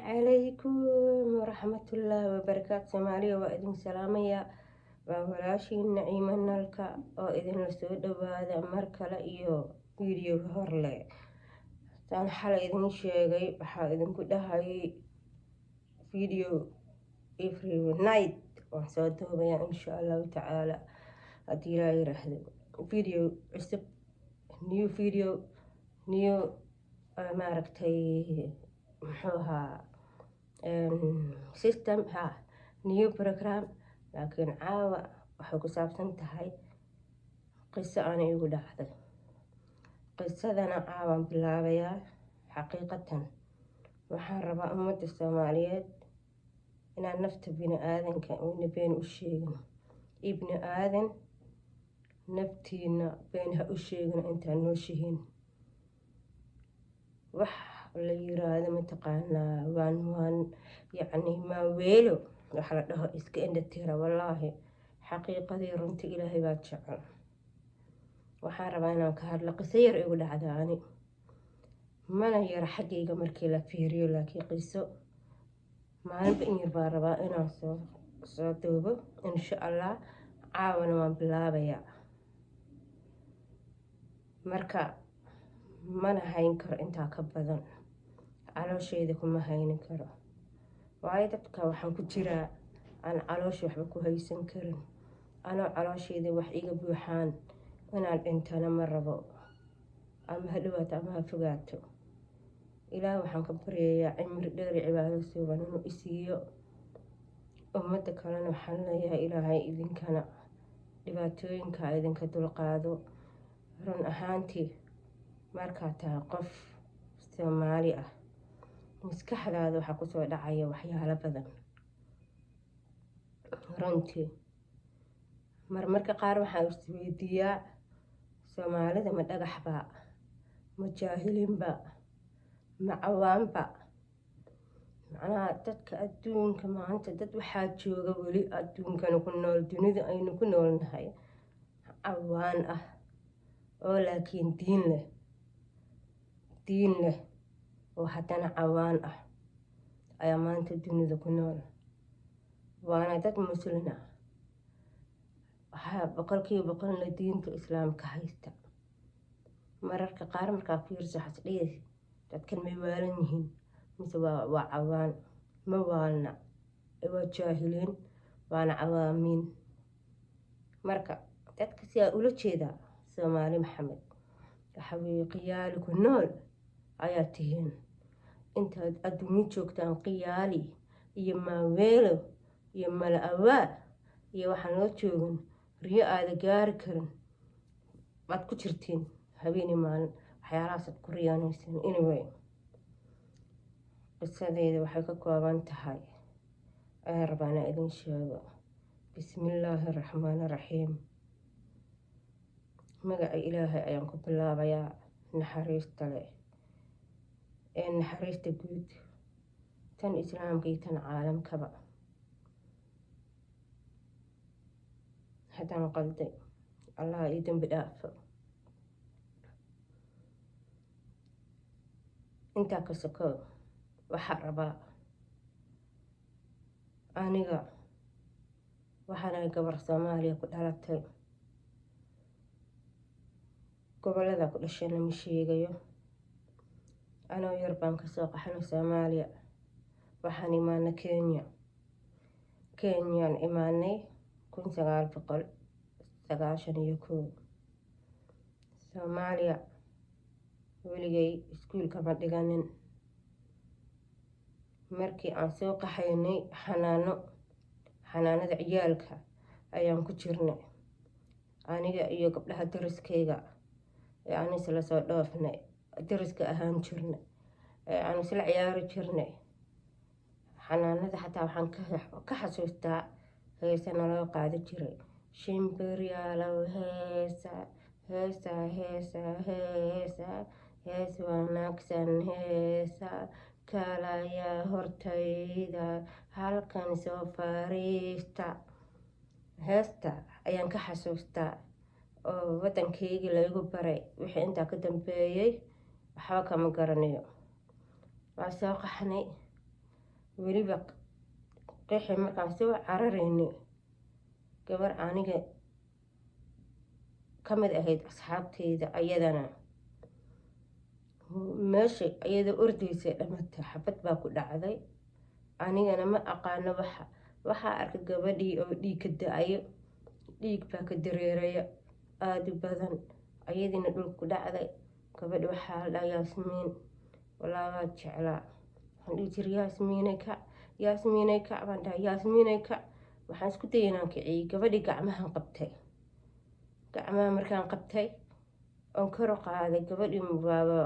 Calaykum waraxmatullaahi wabarakaatu. Soomaaliya waa idin salaamaya. Waa walaashiin Naciimo Nalka oo idinla soo dhawaada mar kale iyo videoga horle. Saan xalay idin sheegay, waxaa idinku dhahayay video every night waan soo duubayaa, insha Allahu tacaala, haddii Ilaa yiraahdo. Video cusub, new video, new, maaragtay, muxuu ahaa, system ha, new program. Laakiin caawa waxay ku saabsan tahay qiso ana igu dhacday. Qisadana caawaan bilaabayaa. Xaqiiqatan waxaan rabaa ummadda Soomaaliyeed inaan nafta bini aadanka una been u sheegin. Ibni aadan naftiina been ha u sheegin intaan nooshihiin. Wax la yiraahdo, mataqaanaa, waan yacni maaweelo waxa la dhaho iska indhatira. Wallaahi, xaqiiqadii runta Ilaahay baa jecel. Waxaan rabaa inaan ka hadlo qiso yar igu dhacda. Ani mana yara xaggayga markii la fiiriyo, laakiin qiso maalinba in yar baan rabaa inaan soo duubo, insha Allah. Caawana waan bilaabayaa. Marka mana hayn karo intaa ka badan, caloosheyda kuma haynin karo, waayo dadka waxaan ku jiraa aan caloosha waxba ku haysan karin. Anoo caloosheyda wax iga buuxaan inaan dhintana ma rabo, ama ha dhawaato ama ha fogaato. Ilaah waxaan ka baryayaa cimri dheer, cibaado suuban inuu isiiyo. Ummadda kalena waxaan leeyahay, Ilaahay idinkana dhibaatooyinka idinka dulqaado. Run ahaantii, markaad tahay qof Soomaali ah, maskaxdaada waxaa kusoo dhacaya waxyaalo badan. Runtii marmarka qaar waxaan isweydiiyaa, Soomaalida ma dhagaxba, ma jaahilinba, ma cawaanba? Macnaha, dadka adduunka maanta, dad waxaa jooga weli adduunkana ku nool, dunida aynu ku noolnahay, cawaan ah oo laakiin diin leh, diin leh oo haddana cawaan ah ayaa maanta dunida ku nool, waana dad Muslin ah. Waxaa 100%na diinta Islaamka haysta. Mararka qaar markaa fiirso, waxaad dhihi, dadkan may waalan yihiin mise waa cawaan? Ma waalna, waa jaahiliin waana cawaamiin. Marka dadka sidaa ula jeedaa, Soomaali Maxamed, waxa weeye qiyaali ku nool ayaa tihiin. Intaad adduunyo joogtaan, qiyaali iyo maaweelo iyo mala awaa iyo waxaan loo joogin, riyo aada gaari karin baad ku jirtiin habeeni maalin, waxyaalahaasaad ku riyaanayseen. Anyway, qisadeyda waxay ka kooban tahay ayaan rabaa inaan idin sheego. Bismillaahi araxmaani araxiim. Magaca Ilaahay ayaan ku bilaabayaa, naxariista leh ee naxariista guud, tan Islaamka iyo tan caalamkaba. Haddaan qalday, Allah ii dambi dhaafo. Intaa ka sokow, waxaa rabaa, aniga waxaanahay gabar Soomaaliya ku dhalatay. Gobolada ku dhashayna ma sheegayo. Anoo yar baan kasoo qaxnay Soomaaliya, waxaan imaanay Kenya. Kenyaan imaanay 1991. Soomaaliya weligay iskuulka ma dhiganin. Markii aan soo qaxaynay, xanaano, xanaanada ciyaalka ayaan ku jirnay, aniga iyo gabdhaha dariskayga ee aan isla soo dhoofnay, dariska ahaan jirnay, ee aan isla ciyaari jirnay xanaanada. Xataa waxaan ka xasuustaa heese naloo qaadi jiray: "Shimbiryaalow heesa, heesa, heesa, heesa, hees wanaagsan heesa, kalayaa hortayda halkan soo fariista." Heesta ayaan ka xasuustaa oo waddankaygii laygu baray. Wixii intaa ka dambeeyey waxba kama garanayo. Waa soo qaxnay. Weliba qeexi markaan soo cararaynay, gabar aniga ka mid ahayd asxaabteyda, ayadana meesha iyadoo ordaysay dhamatay, xabad baa ku dhacday. Anigana ma aqaano waxa. Waxaa arkay gabadhii oo dhiig ka da-ayo, dhiig baa ka dareeraya aada u badan, ayadiina dhulka ku dhacday. Gabadhi waxaa la dhaha Yaasmiin. Walaa waa jeclaa. Waxaan dhihi jiray, "Yaasmiinay kac, Yaasmiinay kac," baan dhahay, "Yaasmiinay kac." Waxaan isku dayay inaan kiciyey gabadhii. Gacmahan qabtay, gacmaha markaan qabtay oon kor u qaaday, gabadhii waaba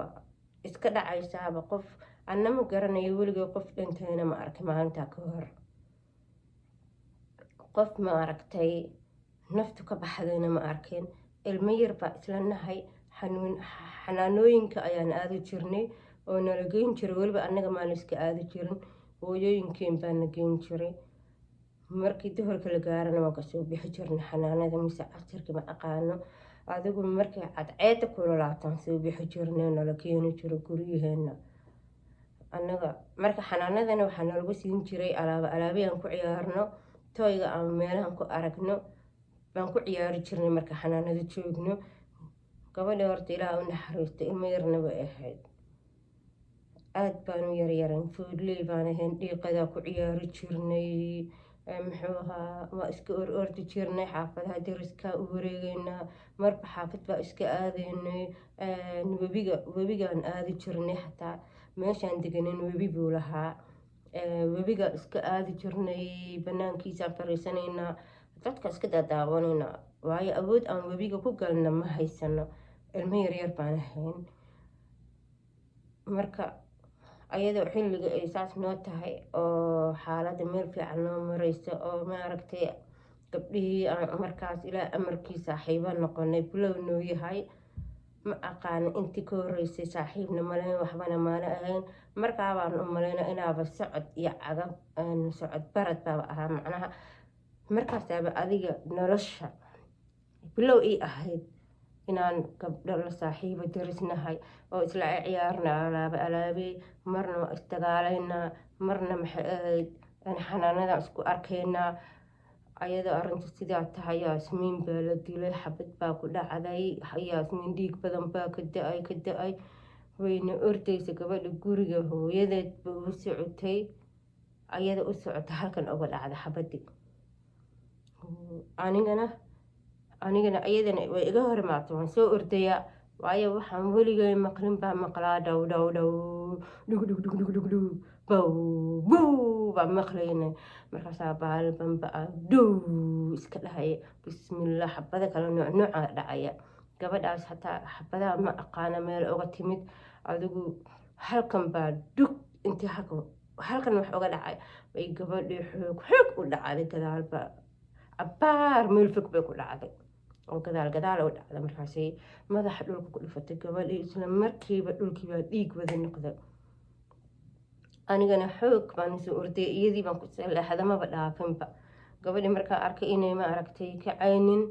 iska dhacaysaaba. Qof anna ma garanayo, weligay qof dhintayna ma arkay maalintaa ka hor. Qof ma aragtay naftu ka baxdayna ma arkin. Ilmo yar baa isla nahay. Xanuun xanaanooyinka ayaan aadi jirnay oo nala geyn jiray. Weliba annaga maan iska aadi jirin, hooyooyinkeen baa na geyn jiray. Markii duhurka la gaarana waan kasoo bixi jirnay xanaanada, mise casirka, ma aqaano. Adigu markay cadceeda kululaataan soo bixi jirnay, nala keeni jiray guryaheena annaga. Marka xanaanadana waxaa nalagu siin jiray alaaba, alaabayaan ku ciyaarno, toyga ama meelahan ku aragno baan ku ciyaari jirnay marka xanaanada joogno. Gabadha horta Ilaah u naxariisto, ilmo yarna way ahayd, aada baan u yaryaran, foodley baan ahayn. Dhiiqadaa ku ciyaari jirnay, muxuu ahaa, waa iska or ordi jirnay, xaafadaha deriskaa u wareegeynaa, marba xaafad baa iska aadaynay. Webiga, webigaan aadi jirnay. Xataa meeshaan deganin webi buu lahaa, webiga iska aadi jirnay, banaankiisaan fariisanaynaa, dadka iska daadaawanaynaa, waayo awood aan webiga ku galna ma haysano, ilmo yaryar baan ahayn. Marka ayadoo xilliga ay saas noo tahay oo xaaladda meel fiican noo mareyso oo maaragtay gabdhihii aan markaas ilaa amarkii saaxiibo noqonay, bilow noo yahay, ma aqaano intii ka horeysay saaxiibna malayn, waxbana maala ahayn. Markaa baan u malayna inaaba socod iyo cagab socod barad baaba ahaa. Macnaha markaasaaba adiga nolosha bilow ii ahayd inaan gabdho la saaxiibo, darisnahay oo isla ciyaarna alaaba alaabey. Marna waa isdagaalaynaa, marna maxay ahayd, xanaanada isku arkaynaa. Ayadoo arrinta sidaa tahay, Yaasmiin baa la dilay, xabad baa ku dhacday Yaasmiin, dhiig badan baa ka da-ay, ka da-ay. Wayna ordaysa gabadha, guriga hooyadeed ba u socotay. Ayada u socota halkan uga dhacda xabadii. Anigana iyadana way iga hor imaatay. Waan soo ordayaa, waayo waxaan weligay maqlin baa maqlaa. Dhow dhow dhow, dhug dhug dhug dhug dhug dhug, bow bow baa maqlaynay. Markaasaa baal bamba ah dhow iska dhahaya. Bismillah, xabada kale nooc nooca dhacaya. Gabadhaas xataa xabadaha ma aqaana meel uga timid. Adigu halkan baa dhug intii halkan wax uga dhacay bay gabadhii xoog xoog u dhacday. Gadaalba cabaar meel fog bay ku dhacday oo gadaal gadaal u dhacday. Markaasay madaxa dhulka ku dhifatay gabadhii. Isla markiiba dhulkii baa dhiig wada noqday. Anigana xoog baan isoo orday, iyadii baan ku leexda, maba dhaafinba gabadhii. Markaa arkay inay ma aragtay kacaynin,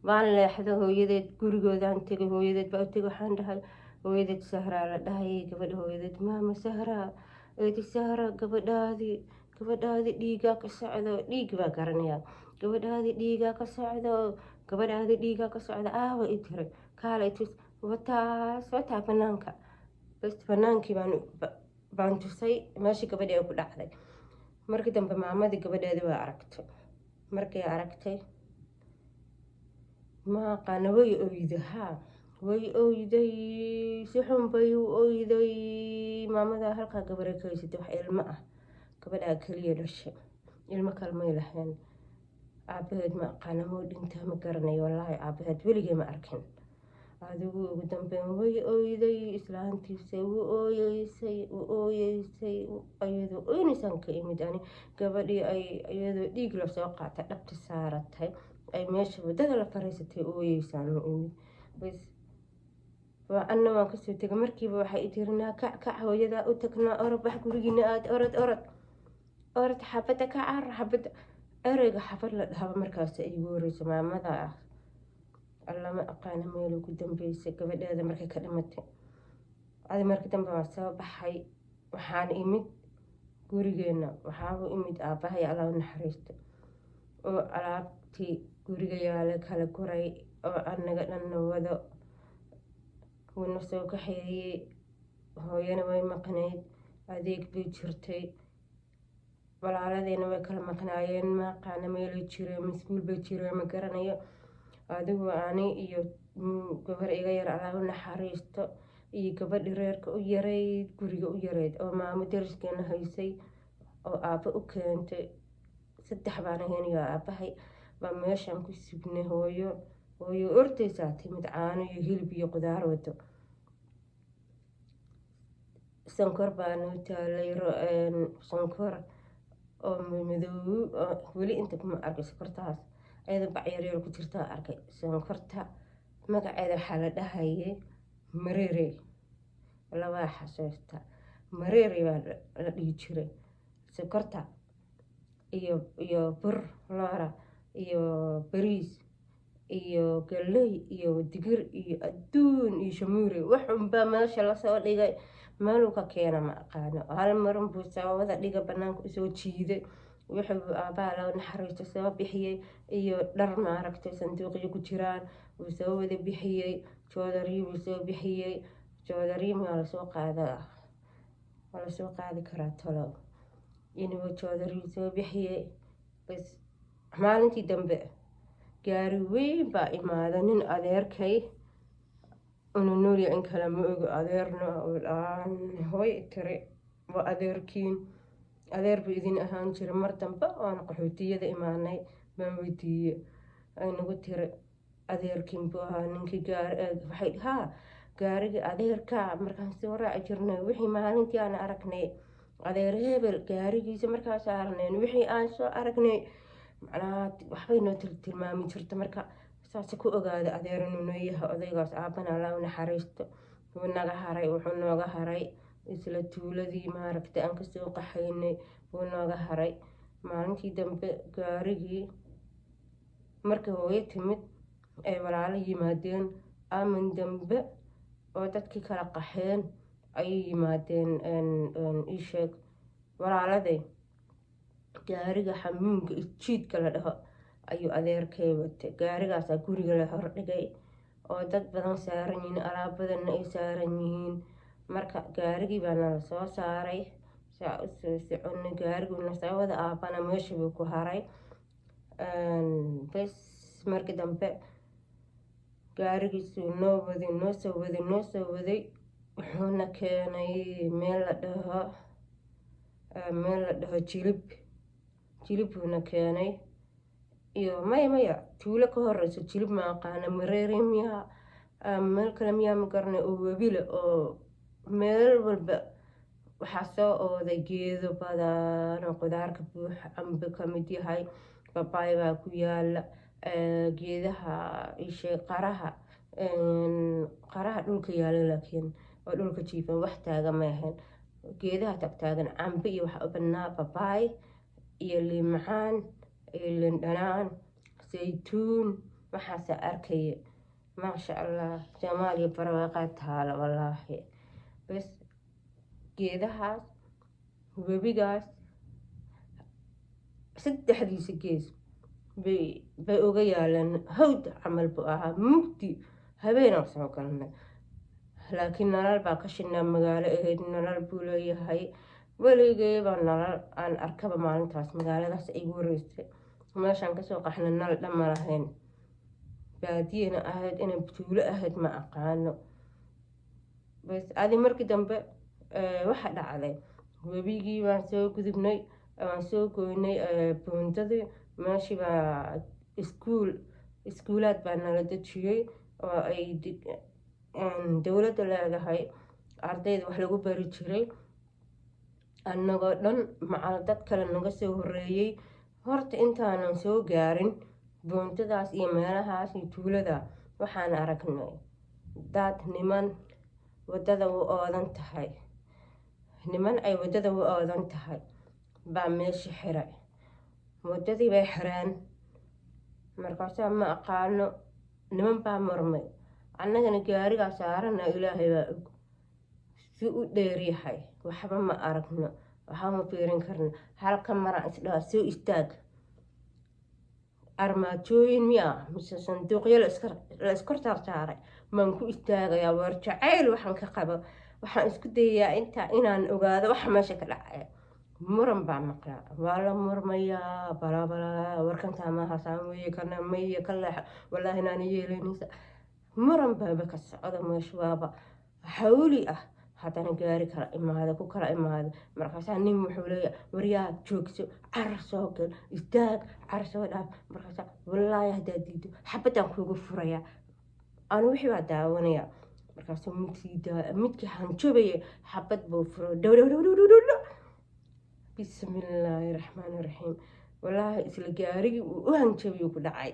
baan leexda. Hooyadeed gurigoodaan tegay, hooyadeed baa u tegay. Waxaan dhahay, hooyadeed Sahraa la dhahayay gabadha hooyadeed, "Maama Sahraa, eedi Sahra, gabadhaadii, gabadhaadii dhiigaa ka socdo." Dhiig baa garanayaa. "Gabadhaadii dhiigaa ka socdo, gabadhaadii dhiigaa ka socdo." "Aawa?" i tiray. "Kaalay tus." "Wataas, wataa banaanka." Bas, banaankii baan tusay meeshii gabadhii ay ku dhacday. Markii dambe maamadii gabadheedi waa aragtay. Markay aragtay, ma aqaana, way oyday. Haa, way oyday, si xun bay u oyday. Maamada halkaa gabaray ka haysatay, wax ilmo ah, gabadhaa keliya dhashay, ilmo kale may lahayn. Aabaheed ma aqaana, muu dhintaa, ma garanayo wallaahi, aabaheed weligay ma arkin. Adigu ugu dambeyn way oyday islaantiisa, u ooyeysay, u ooyeysay. Iyadoo oynaysaan ka imid ani. Gabadhii ay iyadoo dhiig lasoo qaatay, dhabta saaratay, ay meesha waddada la fariisatay, ooyeysaan u imid. Bas, waa anna waan kasoo tegay. Markiiba waxay i tiri, "Naa kac, kac, hooyadaa u tagnaa, orod, bax gurigiina aad, orod, orod, orod, xabadda ka car, xabadda." Ereyga xabad la dhahaba markaas ay igu horeyso. Maamada ah allama aqaana meel ugu dambeysay gabadheeda markay ka dhimatay. Adi markii dambe waan soo baxay, waxaan imid gurigii. Gurigeena waxaaba imid aabbahay, Allah u naxariisto, oo alaabtii guriga yaala kala guray oo anaga dhanna wado. Wuuna soo kaxeeyey. Hooyana way maqnayd, adeeg bay jirtay. Walaaladeena way kala maqnaayeen, ma aqaana meelay jireen, maskuul bay jireen, ma garanayo. Adigu ani iyo gabar iga yar, Allah u naxariisto, iyo gabadhi reerka u yarayd, guriga u yarayd, oo maamo dariskeena haysay oo aabbo u keentay, saddex baan ahayn iyo aabbahay baa meeshaan ku sugnay. Hooyo ordaysaa timid, caano iyo hilib iyo qudaar wado. Sonkor baa noo taalay, sonkor oo madoow. Weli inta kuma arkay sonkortaas, ayada bac yaryar ku jirtaa arkay. Sonkorta magaceeda waxaa la dhahayay mareere, labaa xasuusta, mareere baa la dhihi jiray. Sonkorta iyo bur loora iyo bariis iyo galley iyo digir iyo adduun iyo shamuure, wax unbaa meesha lasoo dhigay. Meeluu ka keena ma aqaano. Hal marun buu sababada dhiga banaanka usoo jiiday, wuxuu aabbaha loo naxariisto soo bixiyey, iyo dhar maaragtay sanduuqyo ku jiraan wuu soo wada bixiyey. Joodariyo buu soo bixiyey. Joodariyo maa lasoo qaadaa? Waa lasoo qaadi karaa talow? Inuu joodariyo soo bixiyey bas. Maalintii dambe gaari weyn baa imaada. Nin adeerkay unu noolya in kale ma ogo, adeerna hooy tiri waa adeerkiin, adeer buu idin ahaan jiray. Mar dambe oon qaxootiyada imaanay baan weydiiye, ay nagu tiri adeerkiin buu ahaa ninkii gaari. Waxay haa, gaarigii adeerka markaan soo raaci jirnay, wixii maalintii aan aragnay adeer hebel gaarigiisa markaan saarnayn, wixii aan soo aragnay, macnaha waxbay noo tilmaami jirta. Marka saase ku ogaada adeer inuu noo yahay odaygaas. Aabana Allah u naxariisto, wuu naga haray. Wuxuu nooga haray isla tuuladii maaragtay aan kasoo qaxaynay wuu nooga haray. Maalintii dambe gaarigii markii hooyo timid ay walaalo yimaadeen, aamin dambe oo dadkii kala qaxeen ayay yimaadeen. Ii sheeg walaaladay, gaariga xamuunka isjiidka la dhaho ayuu adeerkay watay. Gaarigaasaa guriga la hordhigay oo dad badan saaran yihiin, alaab badanna ay saaran yihiin. Marka gaarigii baa nala soo saaray. Saa usoo soconay, gaariguna soo wada, aabana meesha buu ku haray. Bes, markii dambe gaarigiisuu noo waday, noo soo waday, noo soo waday, wuxuuna keenay meel la dhaho Jilib. Jilib buuna keenay iyo maya, maya, tuulo ka horeyso Jilib, ma aqaana, Mareere miyaa, meel kale miyaa, ma garanay, oo webile oo meel walba waxaa soo ooday geedo badan oo qudaarka buuxa, cambe ka mid yahay, babaay baa ku yaala, geedaha ishe qaraha, qaraha dhulka yaala laakiin oo dhulka jiifan, wax taagan ma ahayn. Geedaha tagtaagan cambe iyo waxa u badnaa babaay iyo liin macaan iyo liin dhanaan, saytuun, waxaasa arkaya. Maasha Allah, Soomaaliya barwaaqaa taala wallaahi. Bes, geedahaas, webigaas saddexdiisa gees bay uga yaaleen. Hawd camal buu ahaa, mugdi habeenaan soo galnay, laakiin nalal baa ka shinaa. Magaalo ahayd, nalal buu leeyahay. Weligay baa nalal aan arkaba maalintaas magaaladaas igu horeysay. Meeshaan kasoo qaxna nal dhan ma lahayn, baadiyana ahayd, inay tuulo ahayd ma aqaano. Bas, adi markii dambe waxa dhacday, webigii baan soo gudubnay, waan soo goynay buundadii. Meeshii baa iskuul, iskuulaad baa nala dejiyey oo ay dowladda leedahay, ardayda wax lagu bari jiray. Annagoo dhan macal dad kale naga soo horeeyey, horta intaanan soo gaarin buuntadaas iyo meelahaas iyo tuulada, waxaan aragnay dad, niman waddada u oodan tahay, niman ay waddada u oodan tahay baa meesha xiray. Waddadii bay xireen. Markaasaa ma aqaano, niman baa murmay, annagana gaarigaa saarana. Ilaahay baa og si u dheeryahay, waxba ma aragno. Waxaa ma fiirin karna. Halka maraan isdhaha soo istaag, armaajooyin miya mise sanduuqyo la iskor saarsaaray maan ku istaagayaa. War jacayl waxaan ka qabo, waxaan isku dayayaa intaa inaan ogaado waxa meesha ka dhacaya. Muran baa maqlaa, waa la murmayaa, balaa warkantaa maaha, saan weeye, kana maye, ka leexa, wallaahi inaana yeelanaysa. Muran baaba ka socda meesha, waaba xawli ah. Haddana gaari kala imaada, ku kala imaada. Markaasaa nin wuxuu leeyahay, "Waryaa, joogso, carar soo gal, istaag, carar soo dhaaf." Markaasaa, "Wallaahi haddaad diido xabadaan kuugu furayaa." Anu wixii baa daawanaya. Markaasuu midkii midkii hanjabaya xabad buu furo, dhow dhow dhow dhow dhow dhow. Bismillaahi raxmaani raxiim! Wallaahi isla gaarigii uu u hanjabiyo ku dhacay,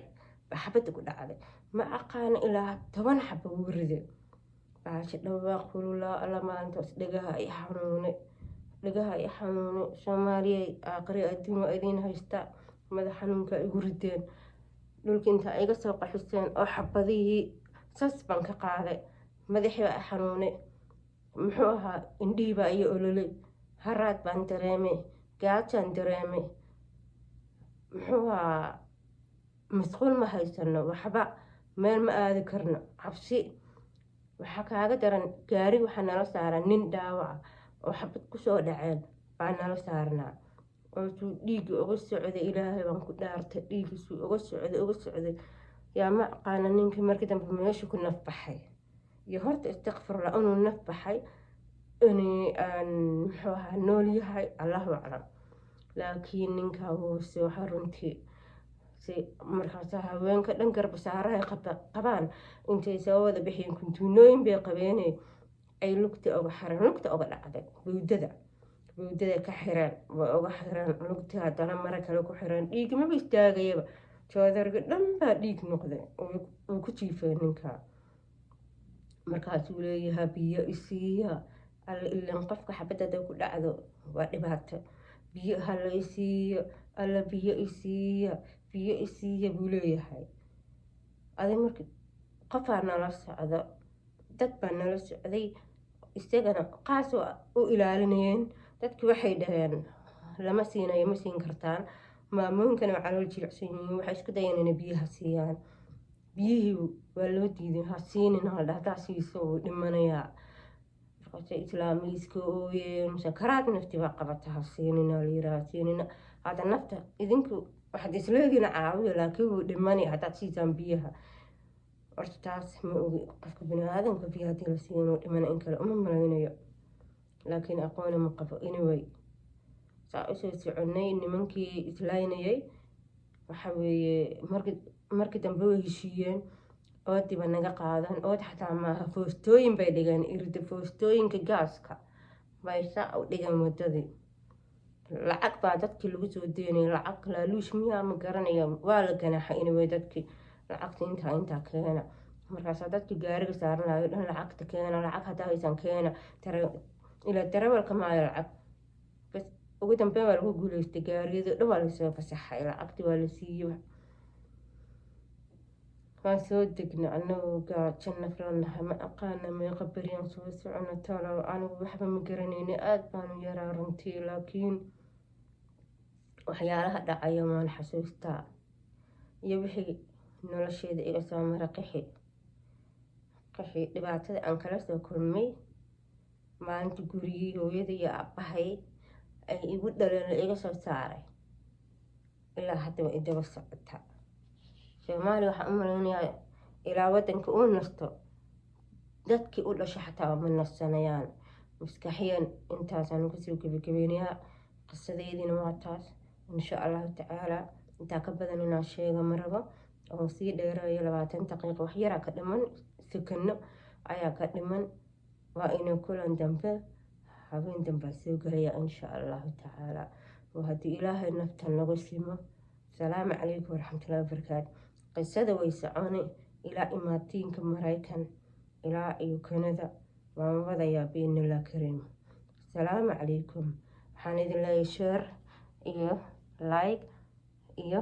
xabadda ku dhacday. Ma aqaano, ilaa 10 xaba wuu riday. Baasha dhawaaq kululaa. Alla, maalintaas dhagaha i xanuunay, dhagaha i xanuunay. Soomaaliyay, aaqri adduun waa idiin haystaa. Madax xanuunka igu rideen, dhulka intaa iga soo qaxiseen oo xabadihii sas baan ka qaaday. Madaxii baa i xanuunay, muxuu ahaa, indhihii baa iyo ololay, haraad baan dareemay, gaajaan dareemay. Muxuu ahaa, masquul ma haysano, waxba meel ma aadi karno, cabsi. Waxaa kaaga daran, gaari waxaa nala saaraa nin dhaawaca oo xabad kusoo dhaceen baa nala saarnaa, oo suu dhiigga uga socday. Ilaahay baan ku dhaartay, dhiiggiisuu uga socday, uga socday. Yaa ma aqaana ninkii markii dambe meesha ku naf baxay iyo horta, istakfirla, inuu naf baxay, inay aan muxuu ahaa nool yahay, Allahu aclam. Laakiin ninkaa wuu sooxa runtii. Si markaasa haweenka dhan garbasaarahay qabaan intay soo wada bixiyeen, kuntuunooyin bay qabeenay, ay lugta uga xireen, lugta uga dhacday, bowdada, bowdada ka xireen, way uga xireen lugta, haddana mara kale ku xireen. Dhiig maba istaagayaba, joodariga dhan baa dhiig noqday uu ku jiifay ninka. Markaasuu leeyahaa, "Biyo isiiya." Alla, ilan qofka xabadada ku dhacdo waa dhibaato. "Biyo hala isiiyo, alla, biyo isiiya, biyo isiiya," buu leeyahay. Adi marka qofaa nala socdo, dad baa nala socday, isagana qaas u ilaalinayeen. Dadki waxay dhaheen, "Lama siinayo, ma siin kartaan." Maamooyinkana waa calool jilicsan yihiin, waxay isku dayeen inay biyaha siiyaan. Biyihii waa loo diiday. "Ha siinin," haldha, "haddaa siiso wuu dhimanayaa." Markaasay islaamiiska ooyeen, sakaraad nafti baa qabata. "Ha siinina," la yiraa, "ha siinina." Hadda nafta idinku waxaad isleediina caawiya, laakiin wuu dhimani haddaad siisaan biyaha. Horta taas ma ogi, qofka bini-aadamka biyo haddii la siiyo inuu dhimana in kale uma malaynayo, laakiin aqooni ma qabo. Anyway, saa usoo soconay, nimankii islaynayay waxa weeye markii dambe way heshiiyeen, oodiba naga qaadan. Ood xataa maaha, foostooyin bay dhigeen irida, foostooyinka gaaska bay saa u dhigeen wadadii. Lacag baa dadkii lagu soo deynaya, lacag laaluush miyaa, ma garanaya. Waa la ganaaxay. Anyway, dadkii lacagta intaa intaa keena. Markaasaa dadkii gaariga saaranayo dhan, "Lacagta keena, lacag haddaa haysan keena." Ilaa darawalka maayo lacag bas. Ugu dambeyn waa lagu guuleystay, gaariyadii dhan waa lasoo fasaxay, lacagtii waa la siiyey. Waan soo degnay anagoo gaajo naflanahay. Ma aqaana meeqa beryaan soo socono talow, anigu waxba ma garanayni, aada baanu yaraa runtii, laakiin waxyaalaha dhacaya waan xasuustaa iyo wixii nolosheeda iga soo mara. Qixi qixi dhibaatada aan kala soo kulmay maalinta gurigii hooyada iyo aabbahay ay igu dhaleen la iga soo saaray, ilaa hadda waa idaba socota. Soomaaliya waxaan u malaynayaa ilaa wadanka uu nasto, dadkii u dhashay xataa ma nasanayaan maskaxiyan. Intaasaan kusoo gebagabeynayaa, qisadeydina waa taas. Insha Allahu tacaala intaa ka badan inaan sheega ma rabo oo sii dheerayo. 20 daqiiqo wax yaraa ka dhiman, sekano ayaa ka dhiman. Waa inuu kulan dambe, habeen dambaa soo gelaya insha Allahu tacaala, oo haddii Ilaahay nafta nagu simo. Asalaamu calaykum waraxmatullahi wabarakaatu. Qisada way soconi ilaa imaatiinka Maraykan, ilaa iyo Kanada waan wadayaa biidnillah kariim. Asalaamu calaykum. Waxaan idin leeyahay share iyo like iyo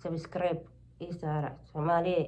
subscribe ii saara. Soomaaliya.